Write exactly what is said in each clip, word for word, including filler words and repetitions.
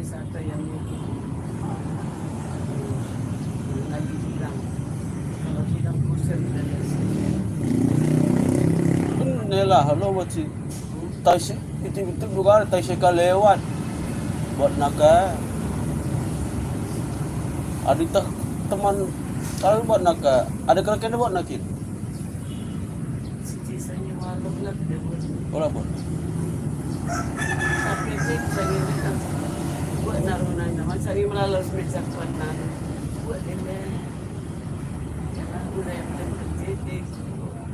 Sata yang itu lagi hilang. Kalau hilang, bosan dan. Inilah lo wacik. Tai si, itu, itu juga tai si kalewat. Buat naka. Adi teh teman kalau buat naka, ada kira-kira buat nakin. Siti sanga waluh lah, tidak buat. Ora buat. Tapi itu sanga ini kan buat naruh nang, macam ini melalui meja kuat naruh. Buat ini. Jangan mulai berhenti.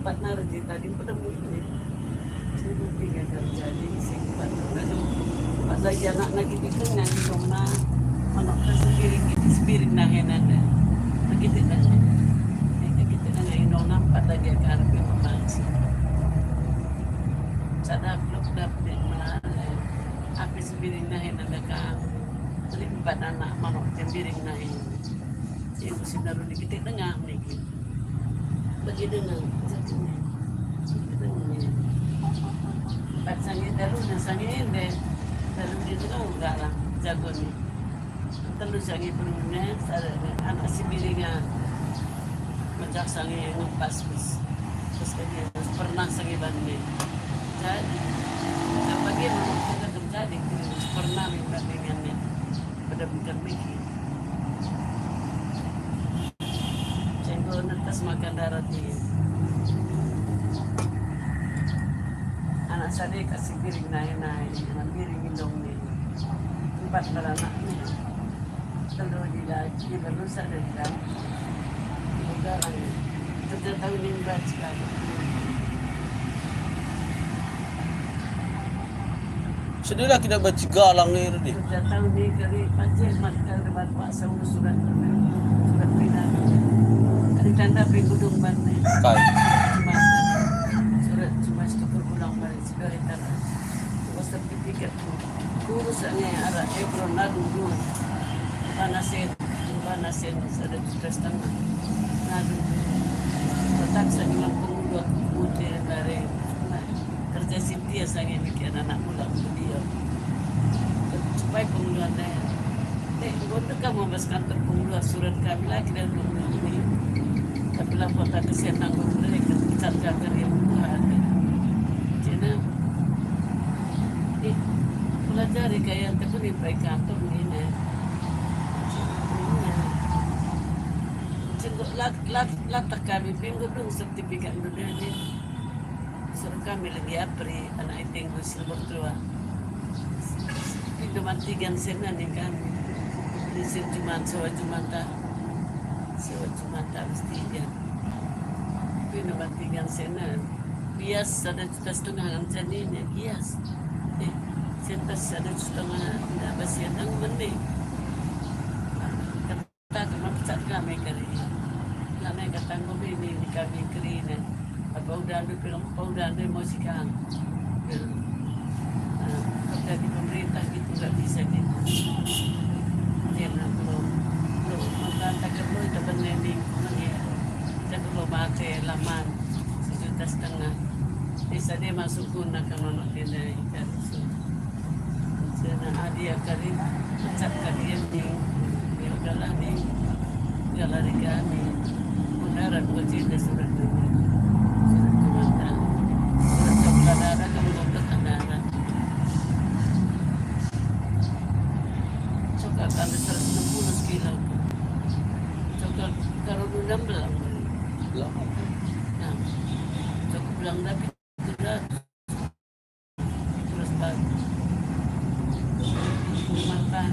Empat nari tadi pedem ini. Sibuk tiga kerja di sini empat pedem. Empat lagi anak lagi di tengah di rumah. Anak ke sepiring ini sepiring nah enak dah. Begitu dah. Ini kita dengan Indona empat lagi akan lebih memaksa. Sada blok dapet mana. Api sepiring nah enak dah kan. Beli empat anak manuk sepiring nah ini. Ibu si Darun niki teh denga niki. Bagi denga, jadi ni. Denga ni. Empat sangi, telu dan sangi ende. Telu di tengah udah lah, jago ni. Telu sangi perumna, sada anak si biringan. Macam sangi ngepas, Mas. Terus dia pernah sangi bani. Jadi, tak bagi memang kita terjadi, pernah membandingannya. Pada bukan mikir. Cenggo netes makan darat ni. Anak sada kasih piring nai-nai, anak piring indong ni. Empat beranak ni. Telu di laki, telu sada di laki. Tiga orang. Tiga tahun ni berat sekali. Sedihlah kita baci galang ni, Rudi. Sudah tahu ni kali, panjang mat kali, mat paksa urus surat, surat pindah. Kali tanda pengudung ban ni. Kai. Surat cuma, surat cuma setukur pulang balik, sudah tanda. Sertifikat tu. Kurus ni arah Hebron lalu dua. Panas Bana sen sada juta setengah. Ngadu. Terpaksa dengan pengulu aku putih dari kerja Sintia sange mikian anak pulang ke dia. Supaya penguluan daya. Eh, bodoh kamu mas kantor pengulu surat kami lagi dan pengulu ini. Tapi lah kota kesian nanggung mereka, pecat kantor yang bukan. Cina, eh, pelajari kayak yang tekuni baik kantor ini. Lat-, lat-, latah kami minggu dung sertifikat ndudani. Suruh kami lagi apri anak itengku si nomor dua. Pintu mati gan sena ni kami. Di sin cuman sewa cuman tak. Sewa cuman tak mesti dia. Pintu mati gan sena. Bias sada juta setengah ngan cani ni bias. Eh, sentas sada juta setengah nda basi adang meni. Kata kena pecat kami kari. Kami kata nggo ini ni kami keri ni. Apa udah anda bilang apa udah anda mau sikang. Kerja di pemerintah gitu nggak bisa gitu. Dia nak belum, belum mengatakan belum kita benening. Kita belum mati laman sejuta setengah. Bisa dia masuk guna kalau nak dia ikan. Sena adi akari, pecah kari ni, ya udahlah ni, galari kami. Undaran buat cerita surat ni. Surat kemata. Surat kemata ada, kamu nonton ada. Cokal kami seratus enam puluh kilo. Cokal karung enam belas. Lama. Nah, cokal bilang tapi Terus bagi. Maka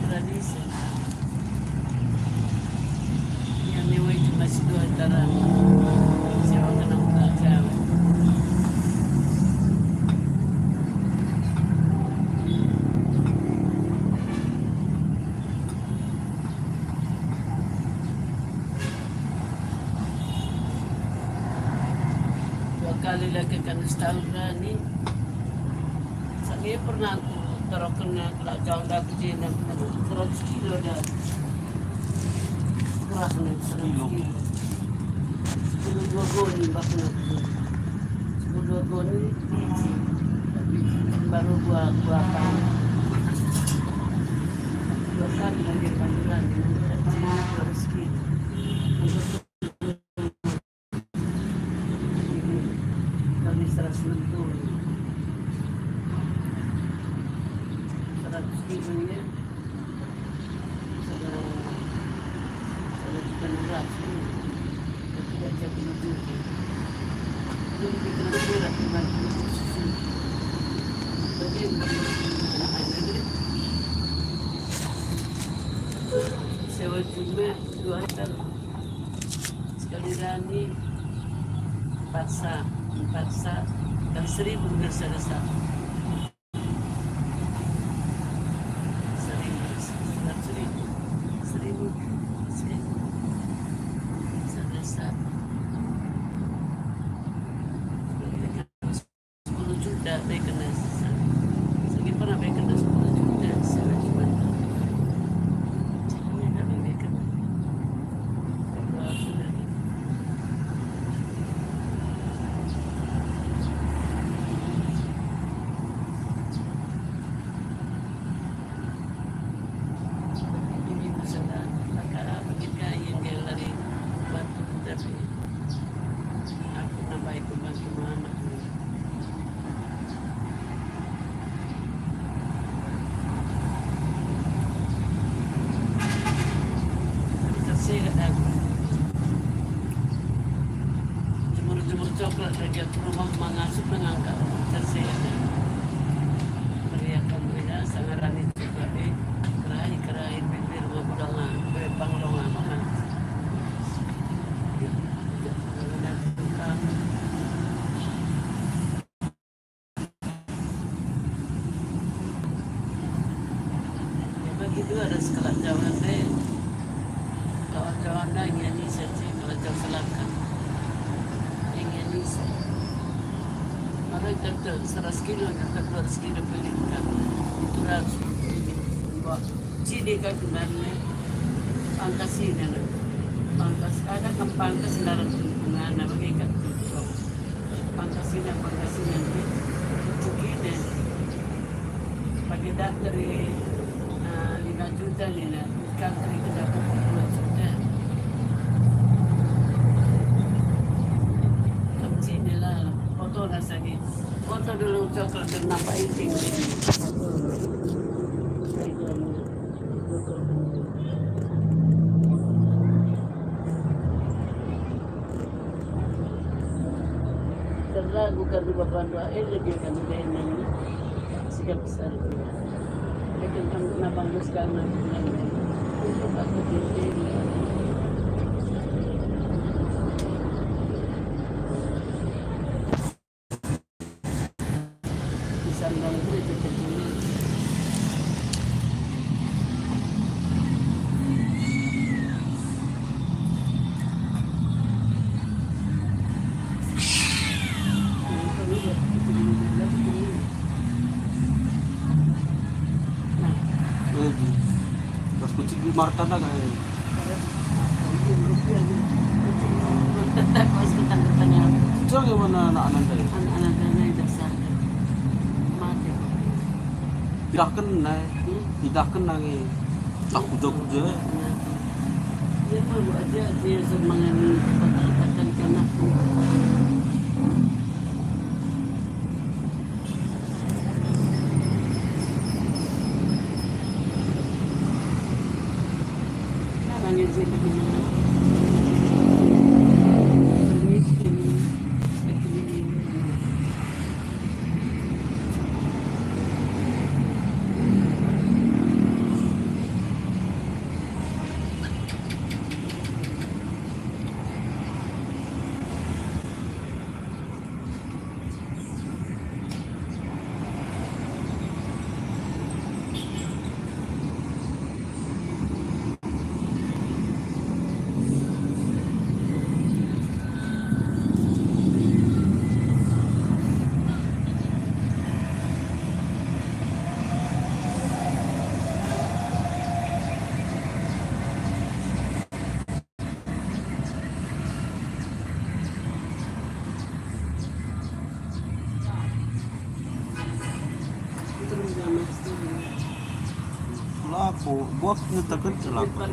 tradisi. Yang newai cuma si dua antara siapa kenal tak jauh. Dua kali lagi kan setahun berani. Saya pernah aku taruh kena kelak jauh dah aku jenak seratus kilo dah. Keras nih, seratus kilo. Sepuluh dua goni bahkan aku. Sepuluh dua goni, tapi baru dua, dua tahun. Kami lagi panduan dengan rezeki. Kami seratus enam puluh. Seratus kilo ya. Seratus, seratus enam belas. Tidak jadi lucu. Jadi kita berat dengan susu. Jadi, sewa jumlah dua hektar. Sekali rani empat sa, empat sa kali seribu, bener sada sa. Seribu, seratus ribu, seribu, seribu, sada sa. Sepuluh juta baik kena sa. Segi pernah baik kena sepuluh juta, saya cuma saya kena baik kena. Ini masalah perkara begitu yang dia lari bantu tapi aku nambahi pembantu mama. Tersehat aku. Jemur-jemur coklat lagi aku rumah mangasup mengangkat. Tersehat aku. Meriah kamu ya, sangat rani juga eh. Kerai-kerai bibir ngabudang, eh, panglong apa kan. Ya, ya, ya, ya. Ya, bagi dua ada sekelah jawaban deh. Kawan-kawan dah nyanyi saja kalau jam selatan. Yang nyanyi saya. Maka kerja seratus kilo, kerja dua ratus kilo pelihkan. Itu harus. Wah, sini kan kemarin. Pangkas ini, pangkas ada kan pangkas dalam lingkungan, apa kayak Pangkasina, Pangkasina, cukup ini. Pakai daftar, eh, lima juta nih, nah, kan teri ke daftar dua juta. Kecil lah, foto rasanya. Foto dulu coklat dan nampak iping. Terlagu kan dua bandu air lebih kan dengan sikap besar. Lekin kan kenapa harus karena dengan untuk aku diri. Terus kucing di Marta dah kan? Tetap harus tetap bertanya. Itu bagaimana anak-anak tadi? Anak-anak tadi dasar mati. Tidak kena, tidak kena nge. Tak kuda-kuda. Dia malu aja dia semangat ni kata-kata anakku. Bos nyetelken celaka.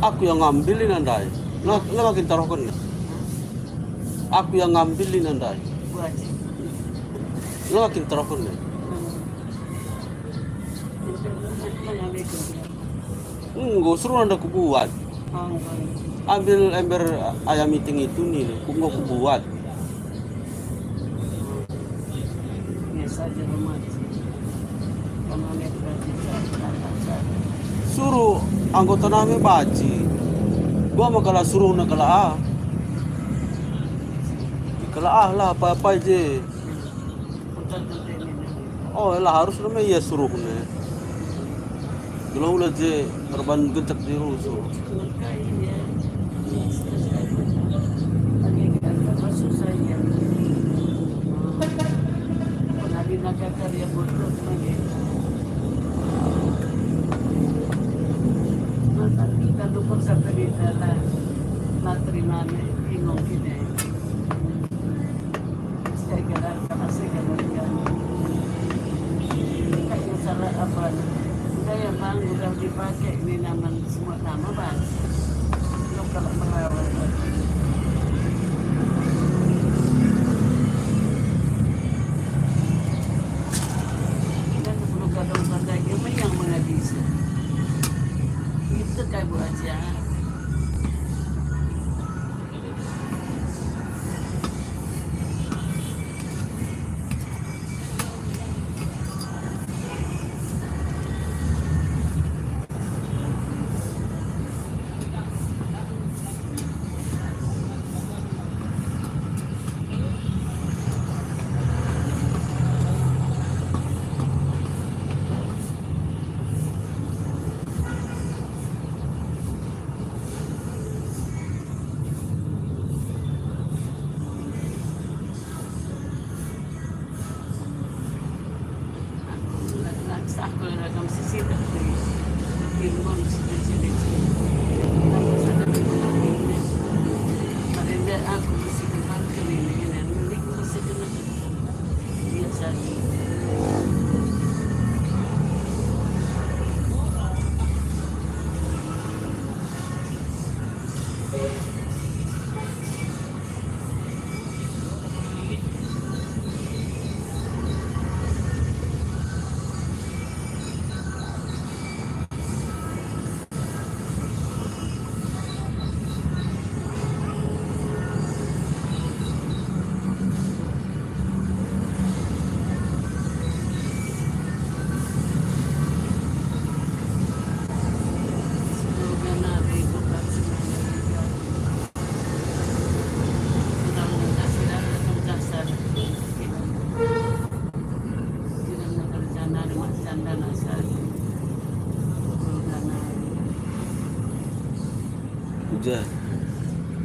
Aku yang ngambil ini ndai. Lo, lo makin taruhken. Aku yang ngambil ini ndai. Lo makin taruhken. Enggo, suruh enda kubuat. Ambil ember ayam iting itu nih, ku-, enggo kubuat. Suruh anggota nami baci. Gua mah kalak suruhna kalak ah. Kalak ah lah, apa-apa je. Oh, lah harus namanya ia suruhna. Gelah ula je erban gejek di rusuh. Saya kira masih kemudian. Kayak salah apa? Udah ya, Bang, udah dipakai ini nama semua nama, Bang. Lo kalau merawat. Kita perlu kadang pandai yang menghabisi. Itu kayak Bu Haji. Ujan.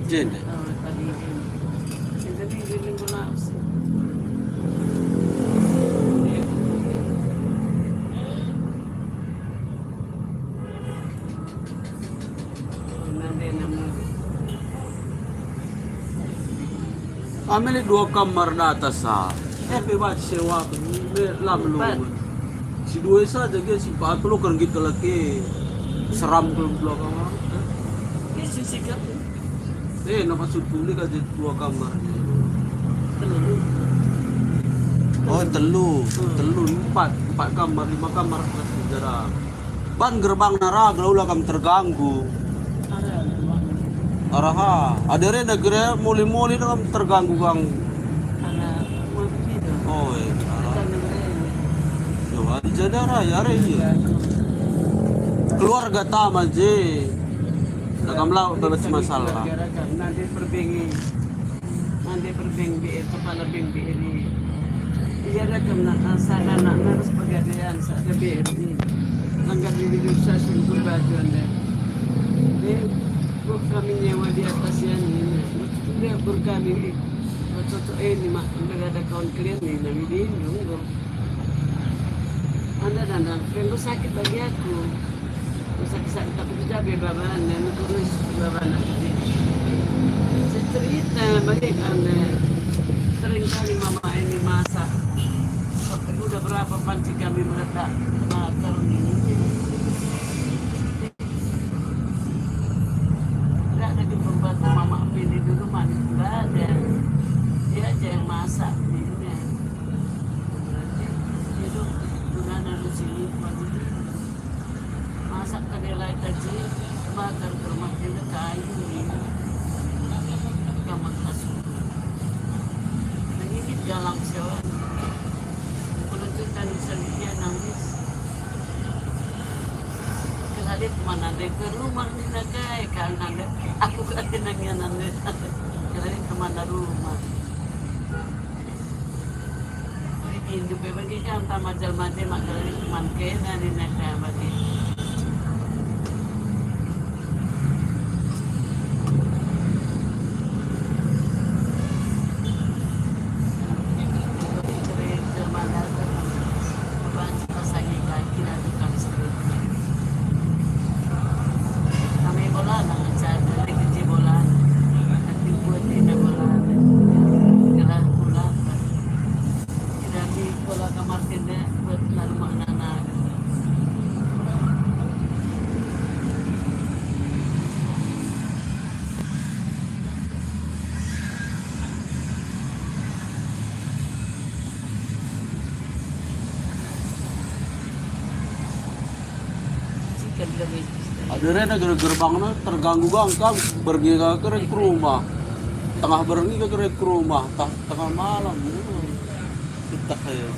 Ujan deh. Kami lit dua kamar di atas, ah. Eh, pe banci sewa, me, lam lu. Empat. Si dua saja, ge si empat puluh kan gitu lagi. Seram kalau dua kamar. Eh, si sikap. Eh, nak maksudku ini kan dua kamar. Telu. Oh, telu. Hmm. Telu, empat, empat kamar, lima kamar plus sejarah. Ban gerbangna ra, gelah ula kam terganggu. Araha, adi renda kira muli-muli kam terganggu kang. Oh, eh, araha. Yo, adi jadi araha, ya, araha, iya. Keluarga tama je. Nah, kam lah bebas masalah. Nanti perbingi. Nanti perbing B R, kepala bing B R I. Iya, ada kena, ah, sana anak harus pegadaian, sa ada B R I. Langgar diri dulu saya sungkur baju anda. Ini, Kami nyewa di atas ya, nina. Udah kur kami, eh, cocok, eh, ni mak, udah ada kawan kalian nih, nami di, nunggu. Anda dandang, kalian tuh sakit bagi aku. Sakit-sakit tapi kita be babana, terus babana. Saya cerita balik anda. Sering kali mama ini masak. Waktu udah berapa panci kami meletak makaroni ini. Nggak ada di pembantu mama pilih dulu manis, nggak ada. Dia aja yang masak, ini. Berarti hidup gunana lu sini, maksudnya. Masak kedelai tadi, bakar ke rumah kita kayu, ini. Kamar kasur. Nah, ini galang sewa. Kalau cerita di Serbia nangis. Kelalit mana deh ke rumah ni nakai, kalau nanda, aku kelalit nangis nanda. Kelalit kemana rumah. Ini hidup bagi kan, tambah jelma je mak kelalit teman kena ni nakai bagi. Ada rena ger-, gerbangna terganggu-ganggu, kam berngi ka kere ke rumah. Tengah berngi ka kere ke rumah, tah, tengah malam. Kita kayak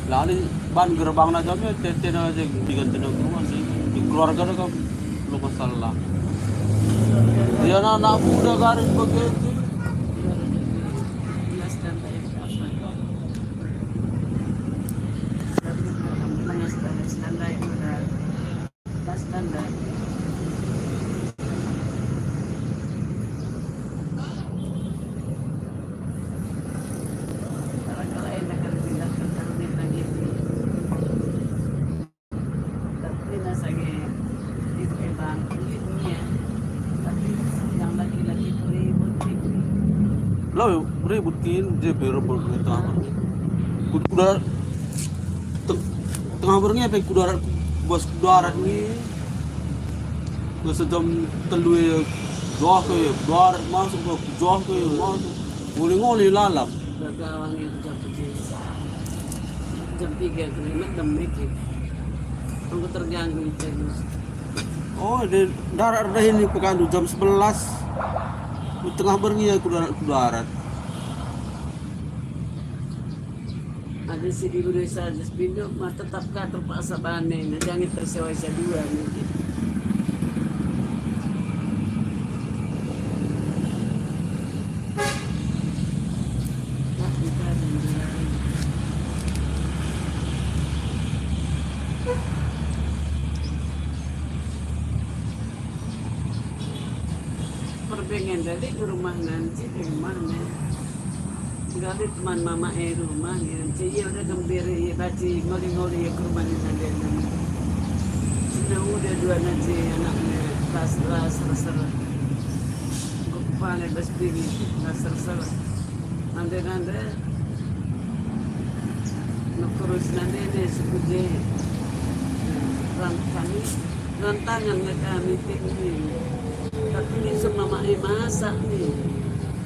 lali ban gerbangna kami, tetena aja digantina ke rumah sih. Di keluarga ada kami, belum masalah. Dia anak, anak muda garis begitu. Lo ribut kin, je pe ribut kita. Kuda te-, tengah berngi pe kudarat, bos kudarat ni. Bos jam telu e, doh ke, kudarat masuk, doh ke, masuk. Nguli-nguli lalap. Bagawangi jam tiga. Jam tiga kena medem iki. Aku terganggu itu. Oh, de, darat dah ini pekandu jam sebelas. Tengah berngi aku darat, aku darat. Ada si di Indonesia aja sepindo, mah tetap ka terpaksa bane, nah, jangan tersewa isa dua nih. Perbengen tadi ke rumah nanti, ke rumah nih. Gali teman mama e rumah, ya. Cia ia udah gembira, ia baci ngoli-ngoli ia ke rumah ni nande. Sina udah dua naji anaknya, ras-ras, ras-ras. Kepala bas diri, ras-ras. Nande-nande. Nukurus nande ne sekuje. Ran kami, rantangan nge kami tinggi. Tapi ni semama e masak ni.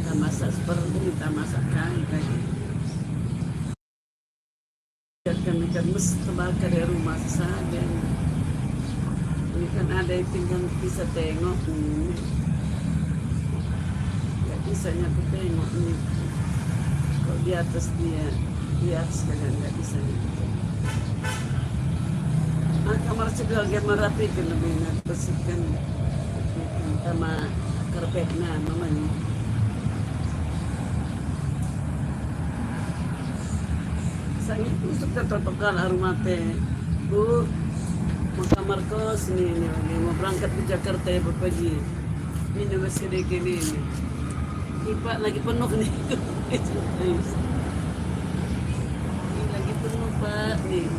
Tak masak seperti, tak masak kai kai. Biarkan ikan mes terbakar di rumah saja. Ini kan ada yang tinggal bisa tengok ni. Nggak bisa nyapu tengok ni. Kok di atas dia, di atas kagak, nggak bisa nyapu. Ah, kamar sebelah dia merapikan lebih nggak bersihkan. Sama karpetnya, mamanya. Sangat kusuk tetap kalak rumah teh, Bu. Maka Markus nih, nih, nih, mau berangkat ke Jakarta ya, Bapak Ji. Ini bas kedeke nih, nih. Ini, Pak, lagi penuh nih. Ini lagi penuh, Pak, nih.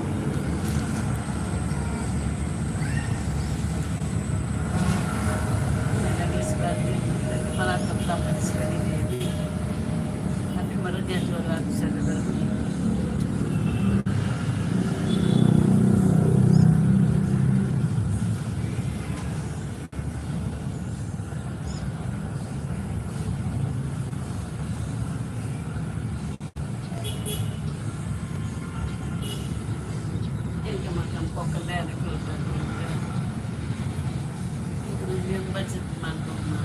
Ini lagi sekali, lagi malam tetap sekali nih. Tapi mereka jual lagu saya dengar. Yang kemakan pokok dari keluarga. Itu yang baca teman-teman.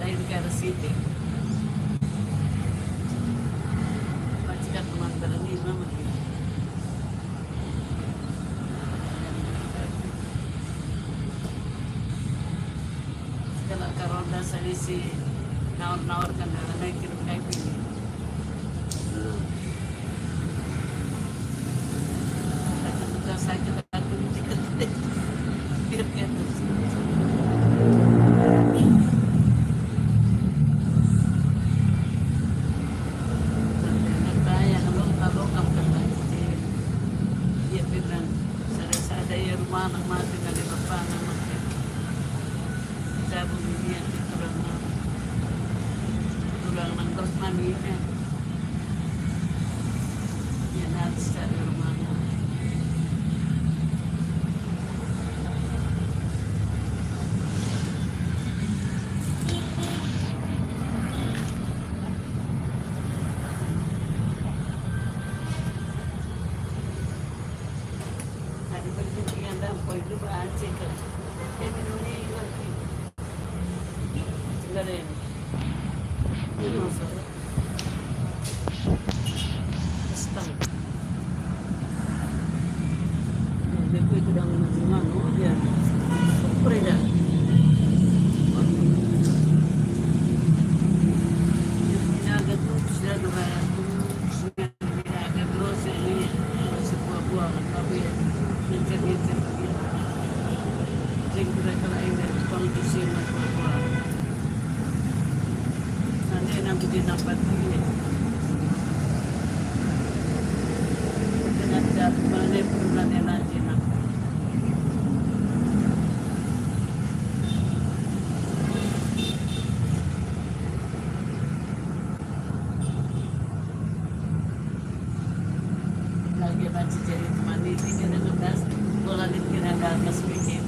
Lain ke arah sini. Baca teman-teman ini, Mama. Kalau karonda salisi naur-naur kan dalam mikir kai pilih. Aku bukan sakit, aku mikir. Biar dia terus. Sampai anak bayar, lo, lo, kamu kan lagi. Dia bilang, sada-sada ia rumah anak mati, kali bapa anak mati. Kita bumi dia di tulang, tulang nang terus mani, ya. Ya, nanti sada rumah anak. Ada penting yang dampoi itu baca ke. Tapi dulu ini lagi. Dengerin. Ini masalah. Stang. Nah, dia itu sedang nganu dia. Udah. Dia agak terus dia, dia agak terus ini, sebuah-buah, tapi ngincer-ngincer begitu. Sing kira-kira ini, bang, di sini buah-buah. Nanti nanti dia dapat ini. Dengan jatuh mana pun nanti nanti nak. Lagi banci jadi teman ini kena ngedas, bola lit kena gagas bikin.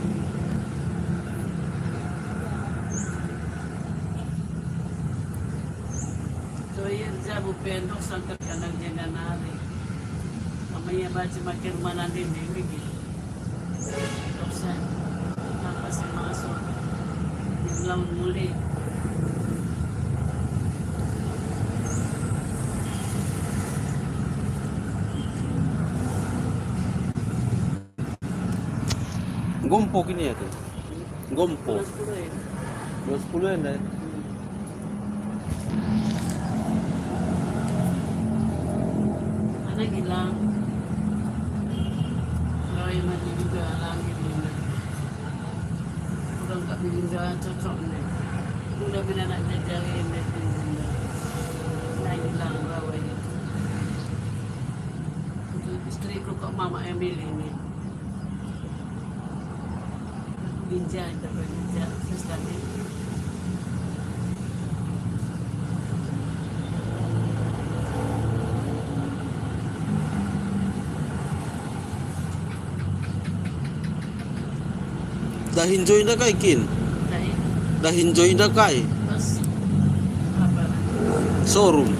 Doyen jabu pendok sangkep kandang jenda nari. Mama ia baca makin mana dinding bikin. Dosen, apa sih masuk? Yang laun mulai. Gompo kini ya tuh. Gompo. Dua sepuluh ya? Dua sepuluh ya, Ndai? Mana Gilang? Roy mati juga lagi Gilang. Udah nggak bikin jalan cocok nih. Udah bina anak jajalin deh. Nah, Gilang bawa ini. Untuk istriku kok mama Emily ini. Binjai, terus binjai, terus tadi. Dahin joy nda kai kin? Dahin. Dahin joy nda kai? Terus apa? Showroom.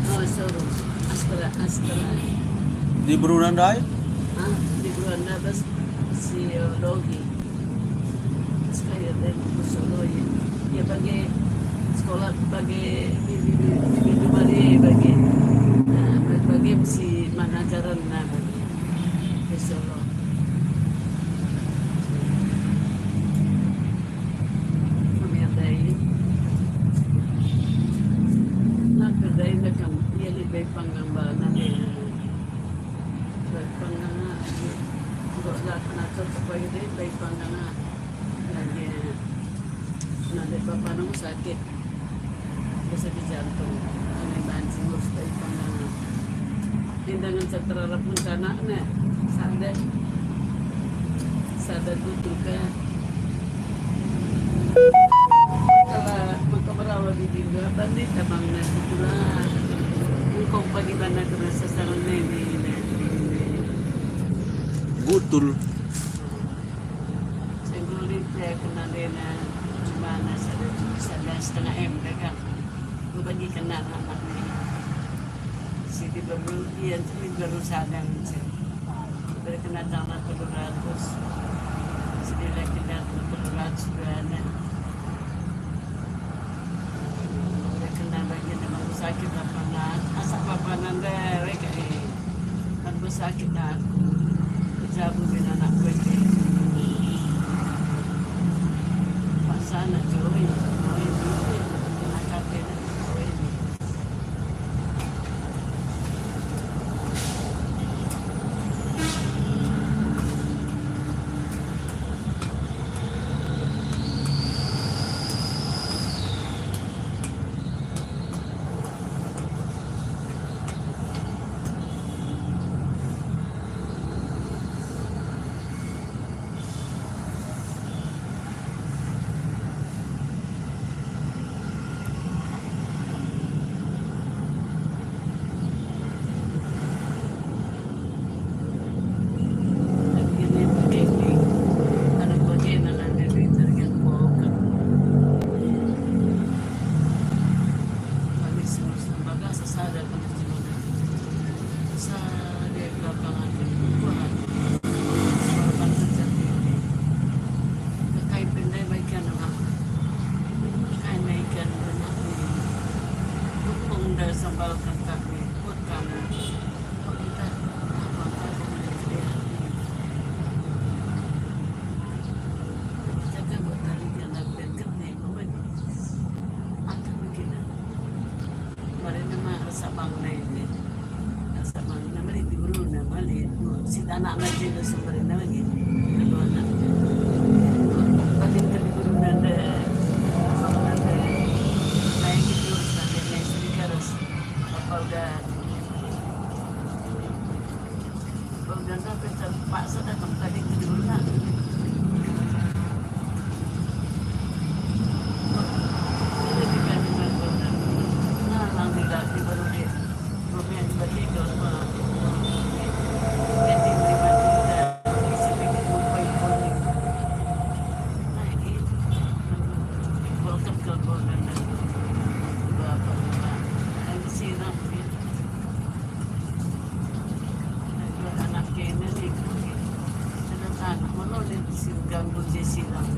Oh, showroom. Astra, Astra. Di Brunei ndai? Ah, di Brunei bas si, eh, Logi. Sekali ada di Solo ya. Ya bagi sekolah bagi di, di, di, di, di Bali bagi. Nah, bagi si mana ajaran nah bagi. Di Solo. Kami ada ini. Nah, kedai dah kam, ia lebih panggang bana deh. Panggang aja. sakit. Sakit jantung. Ane banci ngurus taipan. Indangan seterara pun anakna. Sada. Sada tutup ka. Kalau maka merawa di dinda, bani tabangna itulah. Engkau bagaimana kena sasaran ini? Gutul. Senggulit ya kena dena, cuma na sada, sada setengah M dah kan. Bagi kena anak ni. Sidi baru, iya, sidi baru sadang. Berkena tanah telu ratus. Sidi lagi datang telu ratus dua anak. Berkena bagi memang sakit apa nak? Asa apa nanda reka eh. Aku sakit aku. Jabu ben anak gue. Paksana joy, joy, joy. Angkat joy. Sada kena jinoda. Sada kelapangan. Wah. Kelapangan terjadi. Kai pendai baikan, Mak. Kai naikan, Mak. Dukung dah sambalkan kami. Buat kami. Kok kita apa, apa boleh kerja? Jaga buat hari dia nak berkene, Mak. Aku begini. Marina ma rasa bang nai, rasa bang na mari di guru na mali, si anak na jadi sumber na lagi. Kedua anak. Tapi ke di guru na de, abang na de, nai gitu, sampai nai sedikit ras. Apa udah Bang Ganda paksa datang tadi ke Jurna. Jadi kami Bang Ganda. Nah, lang di lagi baru dia. Rumah yang bagi ke rumah. Jadi terima kita. Sedikit lupa ikoni. Nah, ini. Welcome ke Bang Ganda. Bapak, Bapak. Yang siram, ya. Anak kena ni. Sedangkan, mana dia si ganggu dia silang.